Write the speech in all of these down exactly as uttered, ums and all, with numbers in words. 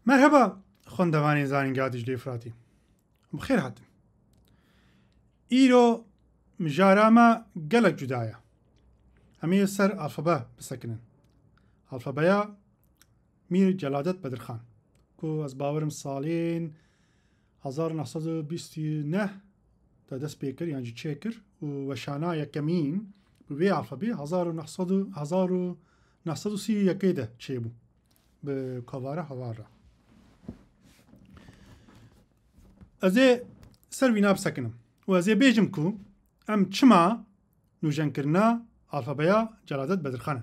Merheba, xwendevanên Zanîngeha Diclê Firatî. Bi xêr hatin. Îro mijara me gelek cuda ye. Em ê ser alfabe bisekinin. Alfabeya Mîr Celadet Bedirxan, ku ez bawerim salên hezar û neh sed û bîst û neh de dest pê kir, yan jî çêkir û weşana yekemîn bi vê alfabê hezar û neh sed û, hezar û neh sed û sî û yekê de çêbû. Bi kovara Hawar re. Ez ê ser vîna bisekinim û ez ê bêjim ku em çima nûjenkirina alfabeya Celadet Bedirxan in.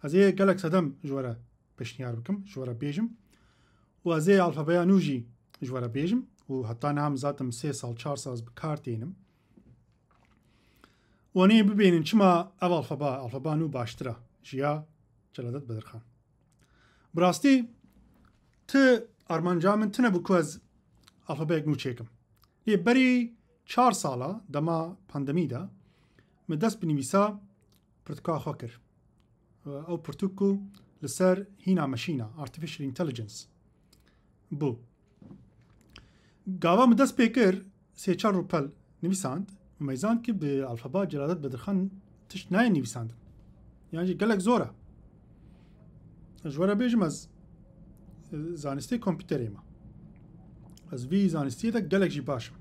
Ez ê gelek sedem ji we re pêşniyar bikim, ji we re bêjim. Û ez ê alfabeya nû jî ji we re bêjim. Û heta niha min zaten sê sal, çar sal ez bi kar tênim. Û em ê bibînin çima ev alfaba, alfaba nû baştir e ji ya Celadet Bedirxan. Bi rastî ti armanca min tune bû ku ez alfabeyek nû çêkim. Lê berî çar sala dema pandemî de min dest bi nivîsa pirtûka xwe kir. Ew pirtûk ku li ser hîna meşîna, artificial intelligence, bû. Gava min dest pê kir, sê çar rûpel nivîsand û meyzand ki bi alfaba Celadet Bedirxan tişt nayê nivîsandin. Yan jî gelek zor e. Ez ji we re bêjim, ez, e, zanistê kompîterê me. Ez vî zanistiyê de gelek jî baş im.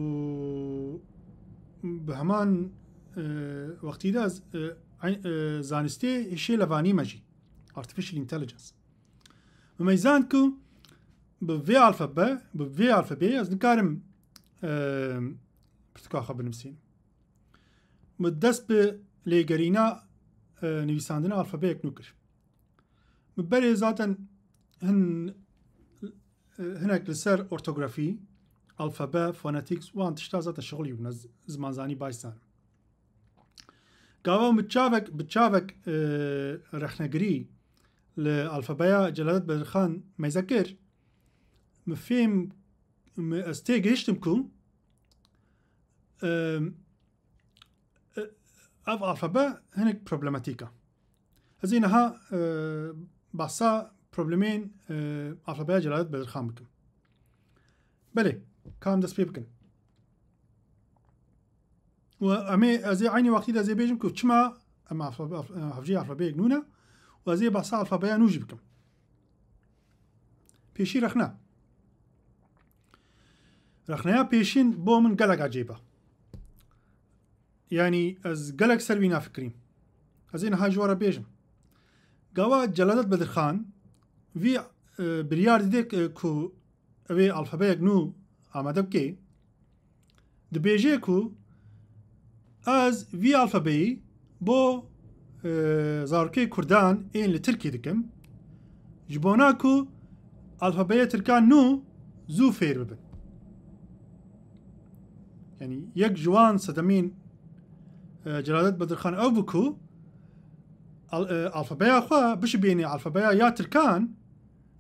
Û bi heman, e, wextî de ez, e, ey-, e, zanistê hişê levanî me jî. Artificial intelligence. Min meyzand ku bi vê alfabe, bi vê alfabeyê ez nikarim, e, pirtûka xwe binivîsînim. Min dest bi lêgerîna, e, nivîsandina alfabeyek nû kir. Min berê zaten hin, e, hinek li ser ortografî, alfabe, fonetics, wan tişta zaten şixulî bûm, ez zimanzanî baş zanim. Gava min çavek, bi çavek, e, rexnegirî li alfabeya Celadet Bedirxan meyze kir, min fêm, min ez tê gihiştim ku, e, e, ev alfabe hinek problematîk e. Ez ê niha, e, behsa problemên, e, alfabeya Celadet Bedirxan bikim. Belê, ka em dest pê bikin. Û em ê, ez ê eynî wextî de ez ê bêjim ku çima em alfabe, alf-, hevjî alfabeyek nû ne û ez ê behsa alfabeya nû jî bikim. Pêşî rexne. Rexneya pêşîn bo min gelek ecêb e. Yanî ez gelek ser vîna fikirîm. Ez ê niha ji we re bêjim. Gava Celadet Bedirxan vî, e, biryar dide, e, ku ew ê alfabeyek nû amade bike, dibêje ku ez vî alfabeyî bo, e, zarokê kurdan ên li Tirkî dikim, ji bona ku alfabeyê tirkan nû zû fêr bibin. Yanî yek ji wan sedemên, e, Celadet Bedirxan ew bû ku al-, e, alfabeya xwe bişibînê alfabeya ya tirkan,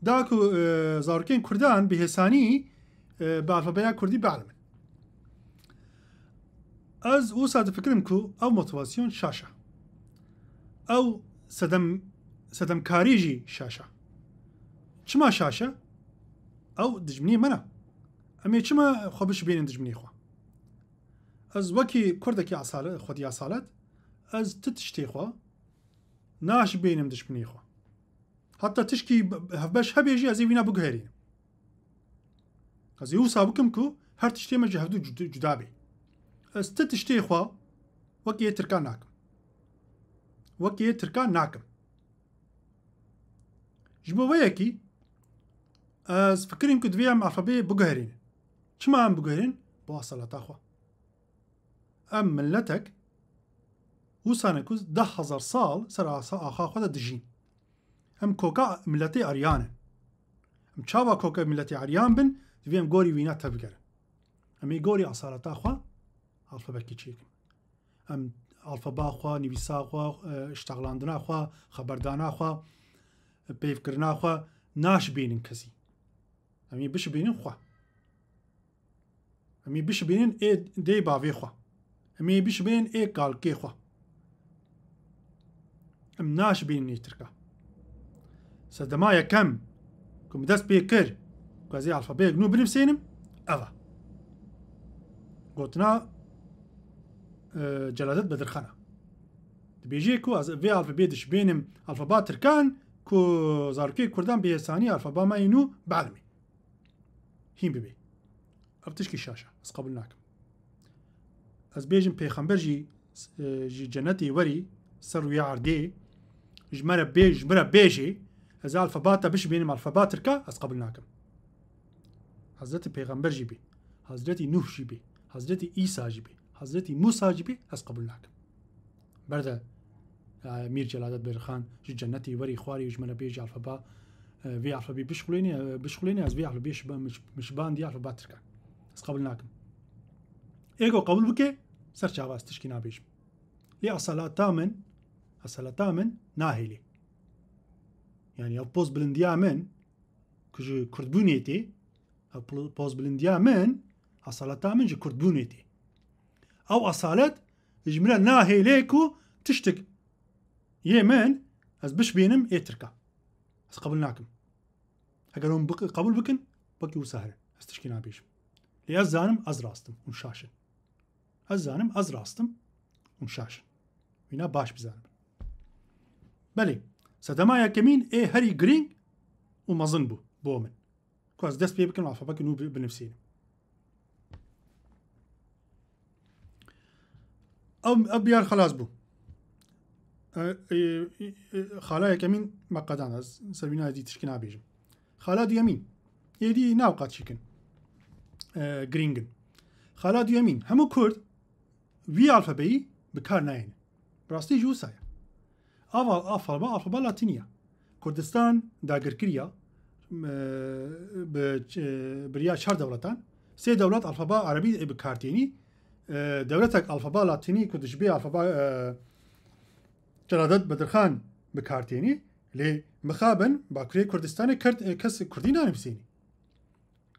da ku, e, zarokên kurdan bi hêsanî, e, bi alfabeya kurdî bielimin. Ez wisa difikirim ku ew motivasyon şaş e. Ew sedem, sedemkarî jî şaş e. Çima şaş e? Ew dijminê me ne. Em ê çima xwe bişibînin dijminê xwe? Ez wekî kurdekî esale-, xwedî esalet, ez ti tiştê xwe naşibînim dijminê xwe. Heta tişkî b-, b-, hevbeş hebe jî ez ê wîna biguherînim. Ez ê wisa bikim ku her tiştê me ji hevdû cud-, cuda bê. Ez ti tiştê xwe wekî yê tirkan nakim. Wekî yê tirkan nakim. Ji bo vê yekî ez fikirîm ku divê em alfabeyê biguherînin. Çima em biguherîn? Bo esaleta xwe. Em miletek wisa ne ku deh hezar sal ser asa-, axa xwe de dijîn. Em koka miletê Aryan in. Em çawa koka miletê Aryan bin, divê em gorî wîna tevgerin. Em ê gorî esaleta xwe alfabekî çêkin. Em alfaba xwe, nivîsa xwe, e, iştexlandina xwe, xeberdana xwe, e, peyvkirina xwe naşibînin kesî. Em ê bişibînin xwe. Em ê bişibînin ê dê bavê xwe. Em ê bişibînin ê kalkê xwe. Em naşibînin ê tirka. Sedema yekem Min dest pê kir ku ez ê alfabeyek nû binivîsênim, ev e. Gotina, e, Celadet Bedirxan e. Dibêje ku ez vê alfabeyê dişibênim alfaba tirkan ku zarokê kurdan bi hêsanî alfaba me yê nû bielmê. Hîn bibê. Ev tişkî şaş e. Ez qebûl nakim. Ez bêjim pêxember jî, e, ji cenetê werî ser rûyê erdê ji me re bê-, ji min re bêjê, ez ê alfaba te bişibênim alfaba tirka, ez qebûl nakim. Hezretî Pêxember jî bê, Hezretî Nûh jî bê, Hezretî Îsa jî bê, Hezretî Mûsa jî bê, ez qebûl nakim. Berde, e, Mîr Celadet Bedirxan ji cenetê werî xwarî ji min re bêjî alfaba, e, vê alfabê bişxulênê, e, bişxulênê, ez vê alfabê şiba-, min şi-, min şibandî alfaba tirkan. Ez qebûl nakim. Ê ku qebûl bike, ser çava ez tişkî nabêjim. Lê esaleta min, esaleta min nahêlê. Yani ev poz bilindiya min ku ji kurdbûnê tê, ev pl-, poz bilindiya min, esaleta min ji kurdbûnê tê. Ew esalet ji min re nahêlê ku tiştik yê min ez bişbînim ê tirka. Ez qebûl nakim. Heger hûn bik-, qebûl bikin, wekî wisa here. Ez tişkî nabêjim. Lê ez zanim ez rast im, hûn şaş in. Ez zanim ez rast im, hûn şaş in. Wîna baş bizanin. Belê, sedema yekemîn ê herî girîng û mezin bû bo min. Ku ez dest pê bikim, alfabekî nû bi-, binivîsînim. Ev, ev biyar xelas bû. E, e, e, e, xala yekemîn me qedan, ez ser wîna êdî tişkî nabêjim. Xala duyemîn. Êdî nav qat şikin. E, girîng in. Xala duyemîn. Hemû Kurd vî alfabeyî bi kar nayêne. Bi rastî jî wisa ye. Ava, alfaba, alfaba latînî ye. Kurdistan dagirkirî ya, e, bi, e, bi riya çar dewletan. Sê dewlet alfaba erebî ê bi kar tênî. E, dewletek alfaba latînî ku dişibê alfaba, e, Celadet Bedirxan bi kar tênî. Lê mixabin Bakurê Kurdistanê kerd, e, kes kurdî nanivîsênî.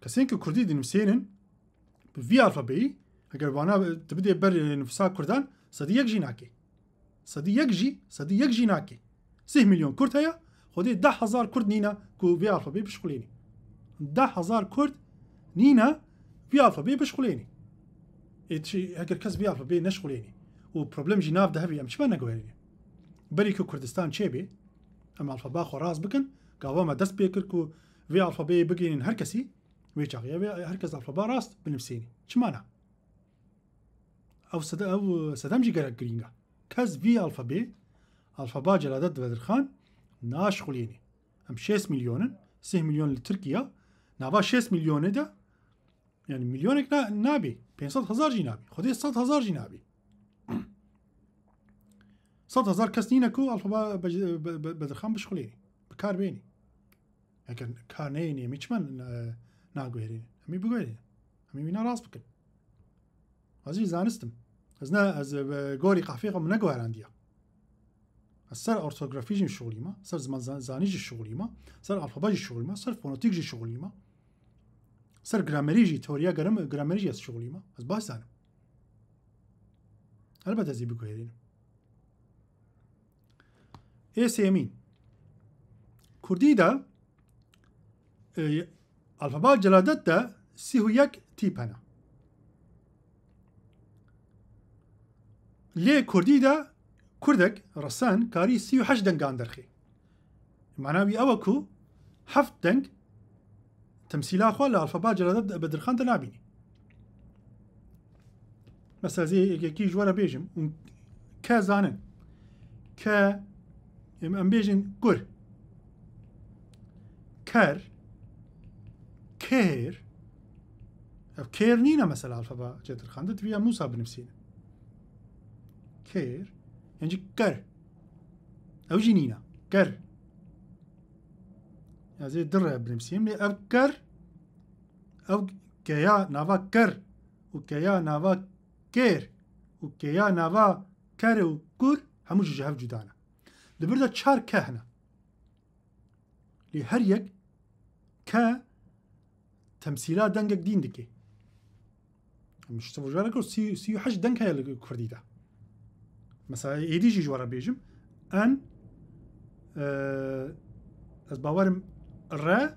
Kesên ku kurdî dinivîsênin bi vî alfabeyî, eger vana tu bidê ber, e, nifsa kurdan, sedî yek jî nake. Sedî yek jî, sedî yek jî nake. Sih milyon kurd heye, xwedê deh hezar kurd nîne ku vê alfabeyê bişxulênî. Deh hezar kurd nîne vî alfabeyê bişxulênî. Ê çi, eger kes vî alfabeyê neşxulênî û problem jî nav de hevî, em çima neguherîne? Berî ku Kurdistan çêbê, em alfaba xwe rast bikin, gava me dest pê kir ku vê alfabeyê bigihînin her kesî, wê çaxê ev ê her kes alfaba rast binivîsênî. Çima na? Ew sede-, ew sedem jî gelek girîng e. Kes vî alfabê, alfaba Celadet Bedirxan naşxulînî. Em şêst milyon in, sih milyon li Tirkiye, nava şêst milyonê de, yani milyonek na-, nabê, pênc sed hezar jî nabê, xwedê sed hezar jî nabê. Sed hezar kes nîne ku alfaba Be-, Be-, Be-, Bedirxan bişxulênî, bi kar bênî. Eger kar neyênî, em ê çima n-, naguherîn? Em ê biguherîn. Em ê wîna rast bikin. Ez jî zanistim. Ez ne, ez, e, gorî qehfê xwe min neguherandiya. Ez ser ortografî jî şixulîme, ser ziman zan-, zanî jî şixulîme, ser alfaba jî şixulîme, ser fonetîk jî şixulîme. Ser gramerî jî, teoriya gram-, gramerî jî ez şixulîme. Ez baş zanim. Elbet ez ê biguherînim. Ê sêyemîn. Kurdî de, e, alfaba Celadet de sî û yek tîp hene. Lê Kurdî de kurdek resen karî sî û heşt dengan derxê. Mana wî ew e ku heft deng temsîla xwe li alfaba Celadet Bedirxan de nabînî. Mesela ez ê yekekî ji we re bêjim, hûn ke zanin. Ke, em, em bêjin kur. Ker. Kêr. Ev kêr nîne mesela alfaba Bedirxan de, divê em wisa binivîsînin. Kêr. Yan jî ker. Ew jî nîne. Ker. Ez ê du re binivîsînim. Lê ev ker, ew keya nava ker û keya nava kêr û keya nava ker û kur hemû jî ji hev cuda ne. Di vir de çar ke hene. Lê her yek ke temsîla dengek dîn dike. Em ji te ji we re got, sî, sî û heşt deng heye li Kurdî de. Mesela êdî jî ji we re bêjim. En, e, ez bawerim re,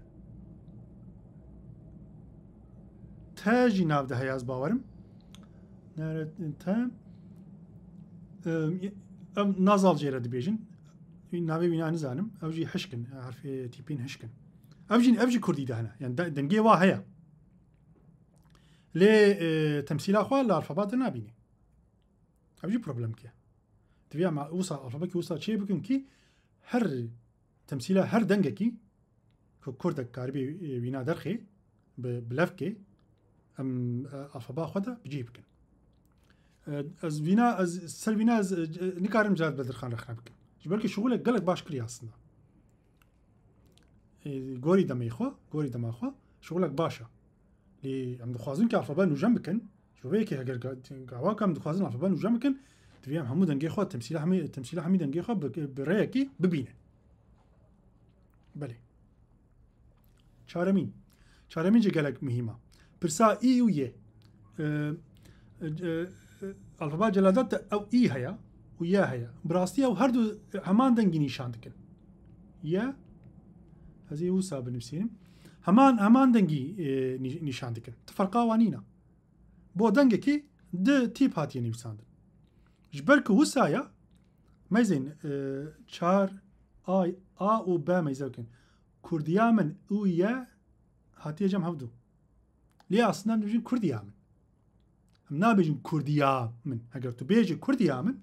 T jî nav de heye, ez bawerim. Nere te. Em, ev Nazal jê re dibêjin. Navê wîna nizanim. Ew jî hişk in. Herfê tîpîn hişk in. Ev jî, ev jî kurdî de hene. Yani de-, dengê wa heye. Lê, e, temsîla xwe li alfabet de nabînî. Ev jî problemek e. Divê em wisa alfabekî wisa çê bikin kî her temsîla her dengekî ku kurdek karibê, e, wîna derxê bi, bi levkê em, e, alfaba xwe de bi cih bikin. E, ez vîna, ez ser vîna ez, e, nikarim Celat Bedirxan rexne bikim. Ji ber ku şixulek gelek baş kiriye aslında. E, gorî demê xwe, gorî dema xwe, şixulek baş e. Lê em dixwazin ki alfabe nûjen bikin. Ji bo vê yekê heger ga-, gava em dixwazin alfabe nûjen bikin, divê em hemû dengê xwe, temsîla hemî, temsîla hemî dengê xwe bi, bi rêyekî bibînin. Belê. Çaremîn. Çaremîn jî gelek muhîm e. Pirsa î û yê. E, e, e, alfaba Celadet de ew î heye û yê heye. Bi rastî ew her du heman dengî nîşan dikin. Yê, ez ê wisa binivîsînim. Heman, heman dengî, e, nî-, nîşan dikin. Ti ferqa wan nîne. Bo dengekî di tîp hatiye nivîsandin. Ji ber ku wisa ye, meyzên, e, çar, ay, a û b meyze bikin. Kurdiya min û ye hatiye cem hevdu. Lê aslında em dibêjin Kurdiya min. Em nabêjin Kurdiya min. Eger tu bêjî Kurdiya min,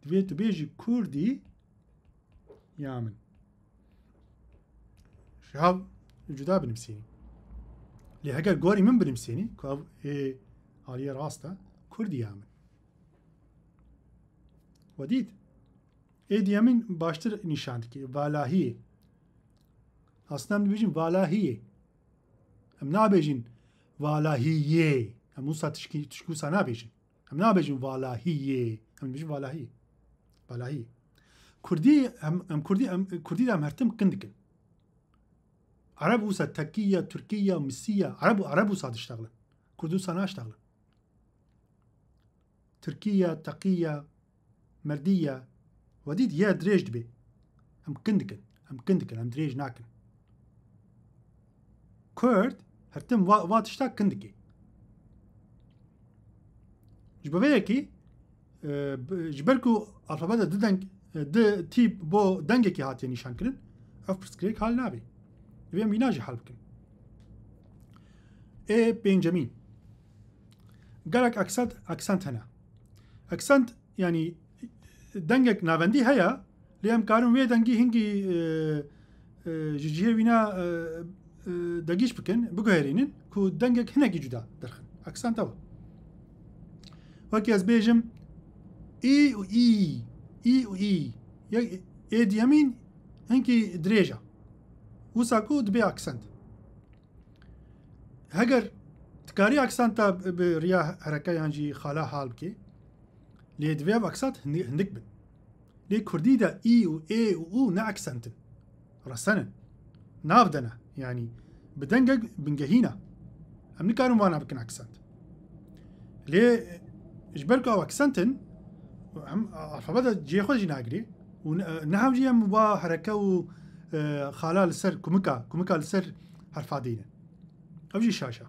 divê tu bêjî Kurdî ya min. Ji hev cuda binivîsînî. Lê heger gorî min binivîsînî, ku ev ê aliyê rast e, Kurdî ya min. We dît? Ê diyemîn baştir nîşan dike. Valahiyê. Aslında em dibêjin valahiyê. Em nabêjin valahiyê. Em wisa tişkî, tişkî wisa nabêjin. Em nabêjin valahiyê. Em dibêjin valahiyê. Valahiyê. Kurdî, em, em Kurdî, em Kurdî de em her tim kin dikin. Ereb wisa tekî ye, Tirkî ye, Misî ye. Ereb, Ereb wisa diştexilin. Kurd wisa naştexilin. Tirkî ye, teqî ye, merdî ye. We dît ye dirêj dibe. Em kin dikin. Em kin dikin. Em dirêj nakin. Kurd her tim va, va tişta kin dike. Ji bo vê yekê, e, bi, ji ber ku alfabe de du deng, e, du tîp bo dengekî hatiye nîşan kirin, ev pirsgirêk hal nabe. Divê em wîna jî hal bikin. Ê pêncemîn. Gelek aksent, aksent hene. Aksent, yanî dengek navendî heye, lê em karin wê dengî hingî, e, e, ji cihê wîna, e, e, degîş bikin, biguherînin ku dengek hinekî cuda derxin. Aksent ew. Wekî ez bêjim, î û î, î û î. Yek, ê diyemîn hinkî dirêj e. Wisa ku dibe aksent. Heger dikarî aksenta bi, bi riya hereke yan jî xala hal bike, lê divê ev aksent hindi-, hindik bin. Lê kurdî de î û ê û û ne aksent in. Resen in. Nav de ne. Yanî bi dengek bingehîn e. Em nikarin wana bikin aksent. Lê ji ber ku ew aksent in, em alfabe de cihê xwe jî nagirê û ne, ne hewcî em wa hereke û, e, xala li ser kumika, kumika li ser herfa deynin. Ev jî şaş e.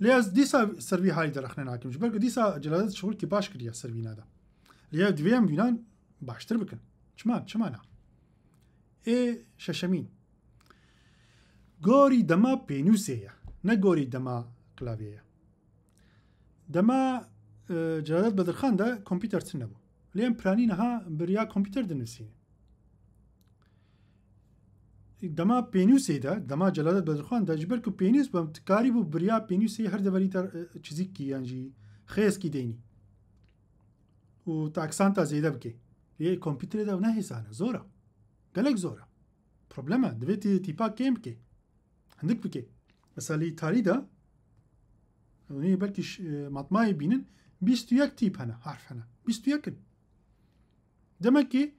Lê ez dîsa ser vî halî de rexne nakim. Ji ber ku dîsa Celadet şixulkî baş kiriye ser vîna de. Lê ev divê em vînan baştir bikin. Çima, çima na? Ê şeşemîn. Gorî dema pênûsê ye. Ne gorî dema klavyê ye. Dema, e, Celadet Bedirxan de kompîter tune bû. Lê em piranî niha bi riya kompîter dinivîsînin. Dema pênûsê de, dema Celadet Bedirxan de, ji ber ku pênûs bû, em dikarîbû bi riya pênûsê her deverî te, e, çizîkî yan jî xêzkî deynî. Û te aksanta zêde bike. Lê kompîterê de ew ne hêsan e, zor e. Gelek zor e. Problem e. Divê tî-, tîpa kêm bike. Hindik bike. Mesela li tarî de, hûn ê belkî ş-, e, matmayê bînin, bîst û yek tîp hene, harf hene. Bîst û yek in. Demek ki,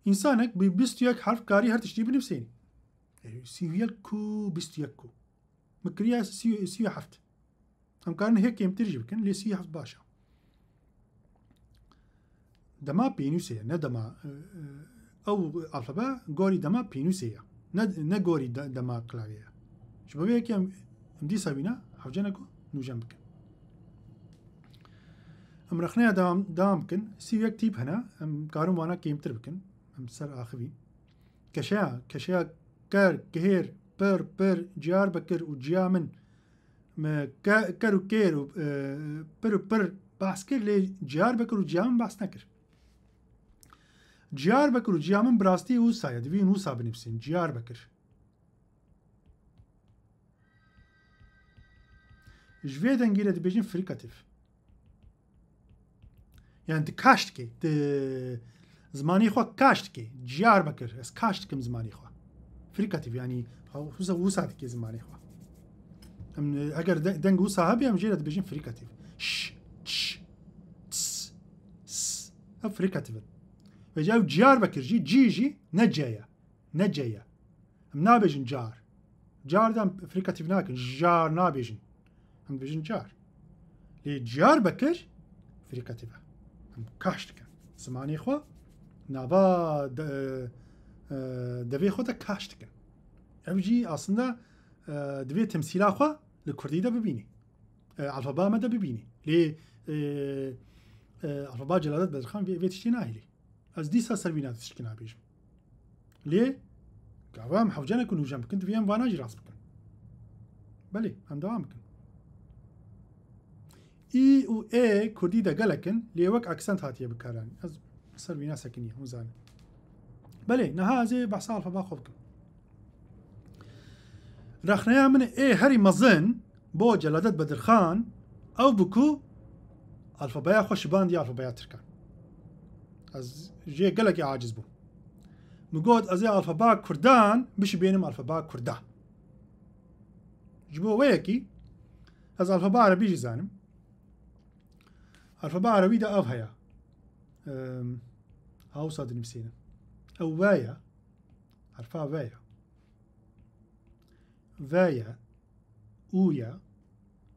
însanek bi bîst û yek harf karî her tiştî binivîsênî. E, sî û yek ku, bîst û yek ku. Min kiriye sî, sî û heft. Em karin hê kêmtir jî bikin, lê sî û heft baş e. Dema pênûsê ye, ne dema, e, e, ew alfabe gorî dema pênûsê ye. Ne, ne gorî de-, dema klavyê ye. Ji bo vê yekê em, em dîsa wîna hewce ne ku nûjen bikin. Em rexneya dewam, dewam bikin. Sî û yek tîp hene. Em karin wana kêmtir bikin. Em ser axivî. Keşeya, keşeya ker, kihêr, pir, pir, Ciyarbekir û ciya min. Me ke-, ker û kêr û, e, pir û pir behs kir, lê Ciyarbekir û ciya min behs nekir. Ciyarbekir û ciya min bi rastî wisa ye. Divîn wisa binivîsîn. Ciyarbekir. Ji vê dengî re dibêjin frîkatif. Yani tu kaş dikê. Tu zimanê xwe kaş dikê. Ciyarbekir. Ez kaş dikim zimanê xwe. Frîkatif yani wisa, wisa dikê zimanê xwe. Em, eger de-, deng wisa hebî em jê re dibêjin frîkatif. Ş, ç, ts, s. Ev frîkatif in. Vêca ew Ciyarbekir jî, cî jî ne ce ye. Ne ce ye. Em nabêjin car. Car de em frîkatif nakin. Jar nabêjin. Em dibêjin car. Lê Ciyarbekir frîkatif e. Em kaş dikin. Zimanê xwe nava de-, e, devê xwe de kaş dikin. Ev jî aslında, e, divê temsîla xwe li kurdî de bibînî. E, alfaba me de bibînî. Lê, e, e, alfaba Celadet Bedirxan vê, vê tiştê nahêlî. Ez dîsa ser vîna tişkî nabêjim. Lê gava em hewce nekin û jen bikin, divê em vana jî rast bikin. Belê, em dewam bikin. Î û ê kurdî de gelek in, lê wek aksent hatiye bikaranîn. Ez ser vîna sekiniyim, hûn zanin. Belê, niha ez ê behsa alfaba xwe bikim. Rexneya min ê herî mezin bo Celadet Bedirxan ew bû ku alfabeya xwe şibandiye alfabeya tirkan. Ez jê gelekî aciz bûm. Min got, ez ê alfaba kurdan bişibênim alfaba kurdan. Ji bo wê yekî ez alfaba erebî jî zanim. Alfaba erebî de ev heye. Em, ha wisa dinivîsînim. Ew V ye. Herfa V ye. V ye. U ye.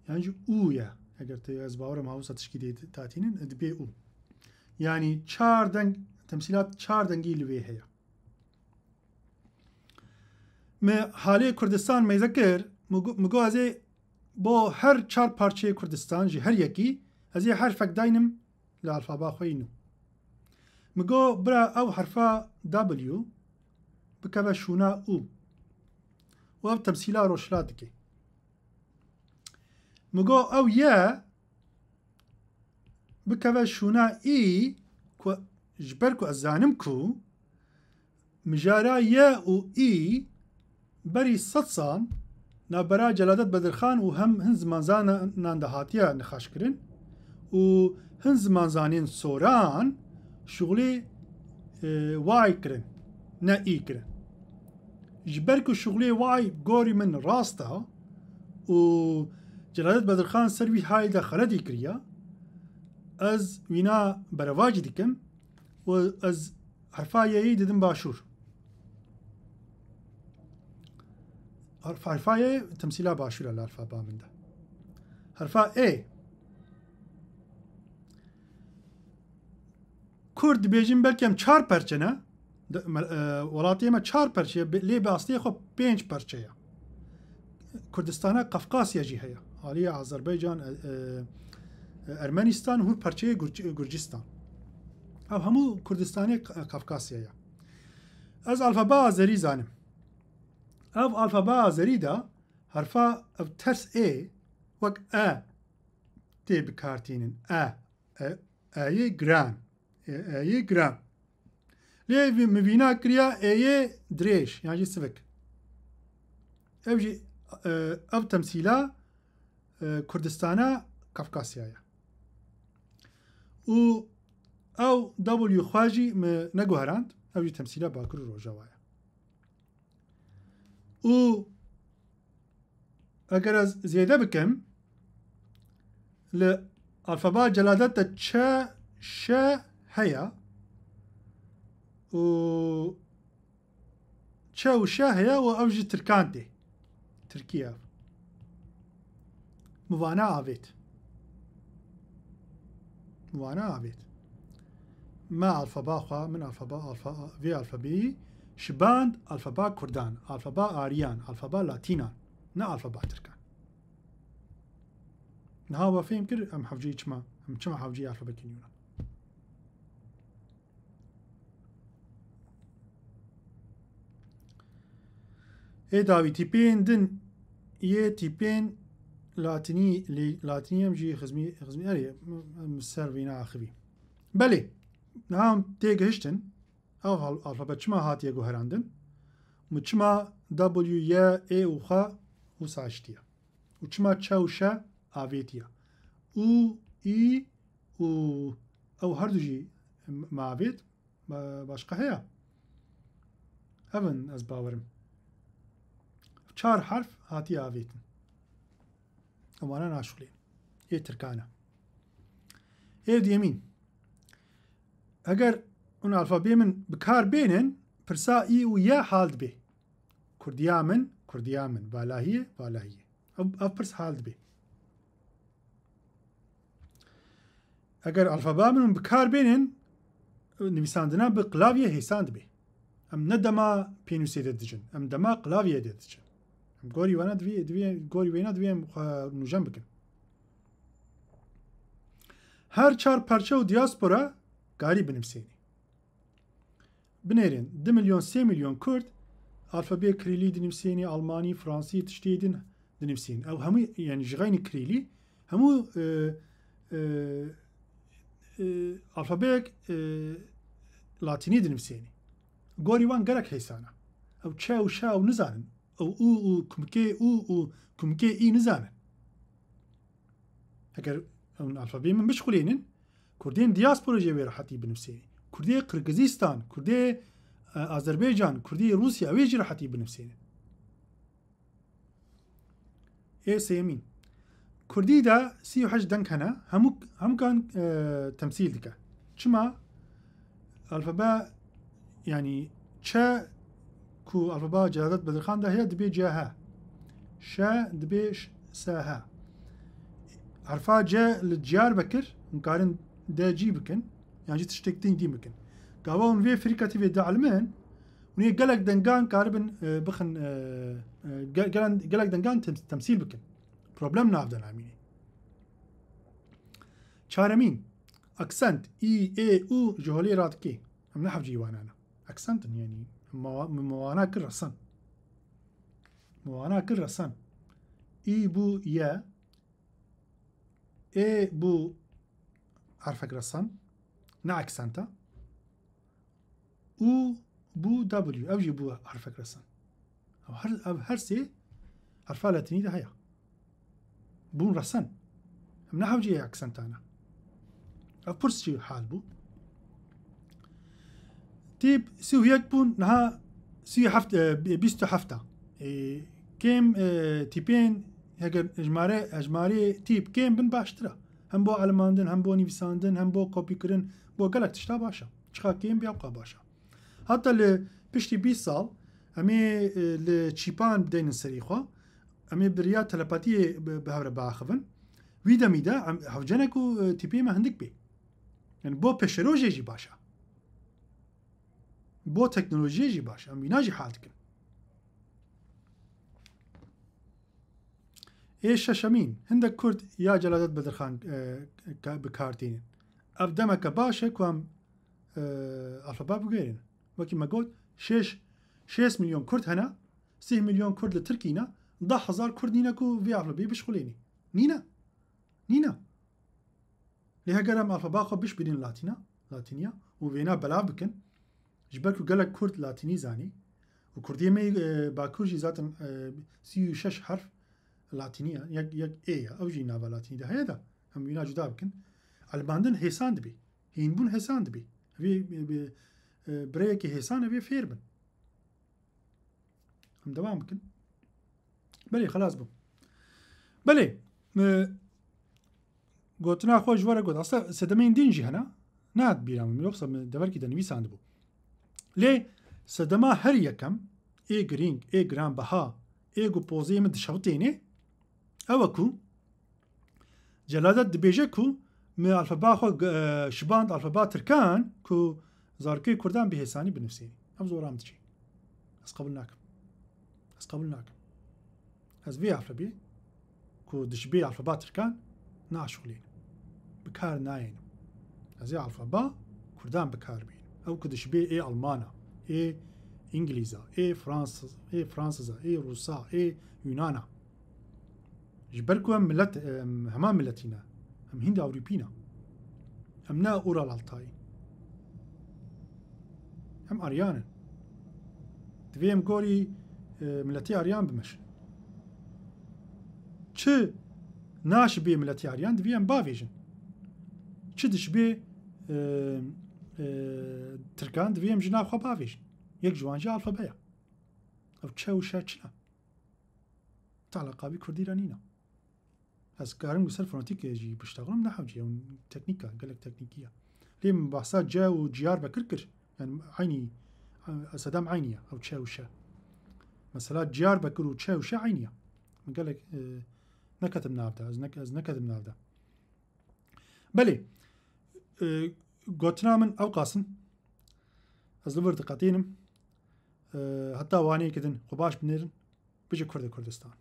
Yan jî U ye. Eger te ez bawerim ha wisa tişkî dê tatînin, dibê U. Yani çar deng, temsîlat çar dengî li vê heye. Me halê Kurdistan mêze kir, mi go-, mi got ez ê bo her çar parçeyê Kurdistan jî her yekî ez ê herfek daynim li alfaba xwe yî nû. Mi got, bira ew herfa W bikeve şûna û. Û ev temsîla rojhilat dike. Mi got, ew ye bikeve şûna î ku, ji ber ku ez zanim ku mijara ye û î berî sed sal navbera Celadet Bedirxan û hem hin zimanzanan de hatiye nixaşkirin û hin zimanzanên soran şuxulê, e, way kirin, ne î kirin. Ji ber ku şuxulê way gorî min rast e û Celadet Bedirxan ser wî hayê de xeletî kiriye, ez wîna berevacî dikim û ez herfa yeyî didim başûr. Herf-, herfa yê temsîla başûr e li alfaba min de. Herfa ê. Kurd dibêjin belkî em çar perçe ne. De-, me-, e, welatê me çar perçe ye, be-, lê bi astê xwe pênc perçe ye. Kurdistana Kafkasya jî heye. Aliyê Azerbaycan, e, e, Ermenistan, hûr perçeyê Gurc-, Gurcistan. Ev hemû Kurdistanê Ka-, Kafkasya ye. Ez alfaba Azerî zanim. Ev alfaba Azerî de herfa ev ters ê wek e tê bikartînin. E, e, eyê giran. E, eyê giran. Lê vî-, mi vîna kiriya eyê dirêj, yan jî sivik. Ev jî, e, ev temsîla, e, Kurdistana Kafkasya ye. Û ew W xwe jî mi neguherand, ew jî temsîla Bakur û Rojava ye. Û eger ez zêde bikim, li alfaba Celadet de çe, şe heye û çe û şe heye û ev ji tirkan tê. Tirkî ye ev. Mi vana avêt. Mi vana avêt. Me alfaba xwe, min alfaba, alfa-, vê alfabeyî şiband alfaba kurdan, alfaba ariyan, alfaba latînan, ne alfaba tirkan. Niha we fêm kir em hewceyî çima, em çima hewceyî alfabekê nû ne. Ê dawî tîpên din yê tîpên latinî, lê-, latinî em jî xizmî, xizmî erê, em ser vîna axivî. Belê, niha em tê gihiştin, ev al-, alfabe çima hatiye guherandin? Û çima W, Y, E û X wisa hiştiye? Û çima ç û ş avêtiye? Û, î û ew herdu jî m-, me avêt, ba-, başqa heye? Ev in ez bawerim. Çar herf hatiye avêtin. Em wana naşixulên. Ê tirkana. Ê duyemîn. Eger hûn alfabeyê min bi kar bênin, pirsa î û y hal dibe. Kurdiya min, kurdiya min. Valahiyê, valahiyê. Ev, ev pirs hal dibe. Eger alfaba min hûn bi kar bênin, nivîsandina bi klavyê hêsan dibe. Em ne dema pênûsê de dijin. Em dema klavyê de dijin. Em gorî wena divê, divê, gorî wêna divê em xwe nûjen bikin. Her çar perçe û diaspora karî binivîsênê. Binêrin, du milyon, sê milyon Kurd alfabeyê Kirîlî dinivîsênê, Almanî, Fransî, tiştê din dinivîsên. Ew hemû, yani ji xeynî Kirîlî, hemû, e, e, e, alfabeyek, e, Latînî dinivîsênê. Gorî wan gelek hêsan e. Ew ç û ş ew nizanin. Ew û û kumkê û û kumkê î nizanin. Eger ew alfabeyê min bişxulênin, Kurdên diaspora jê wê rehetî binivsênin. Kurdê Qirgizistan, Kurdê, e, Azerbaycan, Kurdê Rûsya, wê jî rehetî binivsênin. Ê sêyemîn. Kurdî de sî û heşt deng hene, hemû, hemûkan, e, temsîl dike. Çima? Alfabe, yani ç ku alfaba Celadet Bedirxan de heye, dibe C H. Ş dibe ş-, S H. Herfa C li Diyarbekir, hûn karin D C bikin, yan jî tiştek din din bikin. Gava hûn vê firîkatî vê dielmin, hûn ê gelek dengan karibin, e, bixin, e, e, ge-, gelen-, gelek dengan tem-, temsîl bikin. Problem nav de namînê. Çaremîn, aksent, î, ê, û ji holê radikê. Em ne hevcî wana ne. Aksent in, yanî, me wa-, me wana kir resen. Me wana kir resen. Î bû ye, ê bû herfek resen, ne aksenta. Û bû W, ew jî bû herfek resen. Ev her, ev her sê herfa latînî de heye. Bûn resen. Em ne hewceyê aksentane. Ev pirs jî hal bû. Tîp sî û yek bûn, niha sî û heft, e, bîst û heft e. E, kêm, e, tîpên, heger hejmare, hejmarê tîp kêm bin baştir e. Hem bo elimandin, hem bo nivîsandin, hem bo kopîkirin, bo gelek tişta baş e. Çiqa kêm bê, ewqa baş e. Heta li piştî bîst sal, em ê, e, li çîpan bideynin serî xwe, em ê bi riya telepatiyê bi, bi hev re biaxivin. Wî demî de em hewce ne ku, e, tîpê me hindik bê. Yani bo pêşerojê jî baş e. Bo teknolojiyê jî baş e. Em wîna jî hal dikin. Ê şeşemîn, hindek Kurd ya Celadet Bedirxan, e, ka-, bi kar tînin. Ev demeke baş e ku em, e, alfabe bigêrin. Wekî me got, şêş, şêst milyon Kurd hene, sî milyon Kurd li Tirkî ne, deh hezar Kurd nîne ku vê alfabeyê bişxulênî. Nîne. Nîne. Lê heger em alfaba xwe bişbînin latîna, latîniya û vêna belav bikin, ji ber ku gelek Kurd latînî zanî û Kurdiyê me, e, Bakur jî zaten, e, sî û şeş herf latînî ye, yek, yek ê ye, ew jî nava latînî de heye de, em wîna cuda bikin. Elimandin hêsan dibî, hînbûn hêsan dibî. Vê, e, bi, e, bi rêyekî hêsan e vê fêr bin. Em devam bikin. Belê, xelas bû. Belê, e, gotina xwe ji we re got. Aslında sedemeyên din jî hene. Nehat bîra min, yoksa min deverkî de nivîsandibû. Lê sedema her yekem, ê girîng, ê giranbeha, ê ku pozê min dişewitênê, ew e ku Celadet dibêje ku me alfaba xwe, e, şiband alfaba tirkan ku zarokê kurdan bi hêsanî binivîsînî. Ev zora min diçe. Ez qebûl nakim. Ez qebûl nakim. Ez vê alfabê ku dişibê alfaba tirkan, naşixulînim. Bi kar nayênim. Ez ê alfaba Kurdan bi kar bînim. Ew ku dişibê ê Almana, ê Îngilîza, ê Fransız, ê Fransıza, ê Rusa, ê Yunana. Ji ber ku em milet, em hema miletî ne. Em Hînd Ewropî ne. Em ne Ural Altayî. Em Aryan in. Divê em gorî, e, miletî Aryan bimeşin. Çi naşibê miletî Aryan divê em bavêjin. Çi dişibê, e, e, Tirkan divê em ji nav xwe bavêjin. Yek ji wan jî alfabe ye. Ev çe û şe çi ne? Te eleqa bi Kurdî re nîne. Ez karim li ser fonetîkê jî biştexlim, ne hewce ye, teknîk e, gelek teknîkî ye. Lê min behsa ce û Ciyarbekir kir. Yani eynî, sedem eynî ye, ew çe û şe. Mesela Ciyarbekir û çe û şe eynî ye. Min gelek, e, neketim nav de, ez nek-, ez neketim nav de. Belê, e, gotina min ewqas in. Ez li vir diqetînim. E, heta waneyekê din xwe baş binêrin. Bije Kurdê Kurdistan.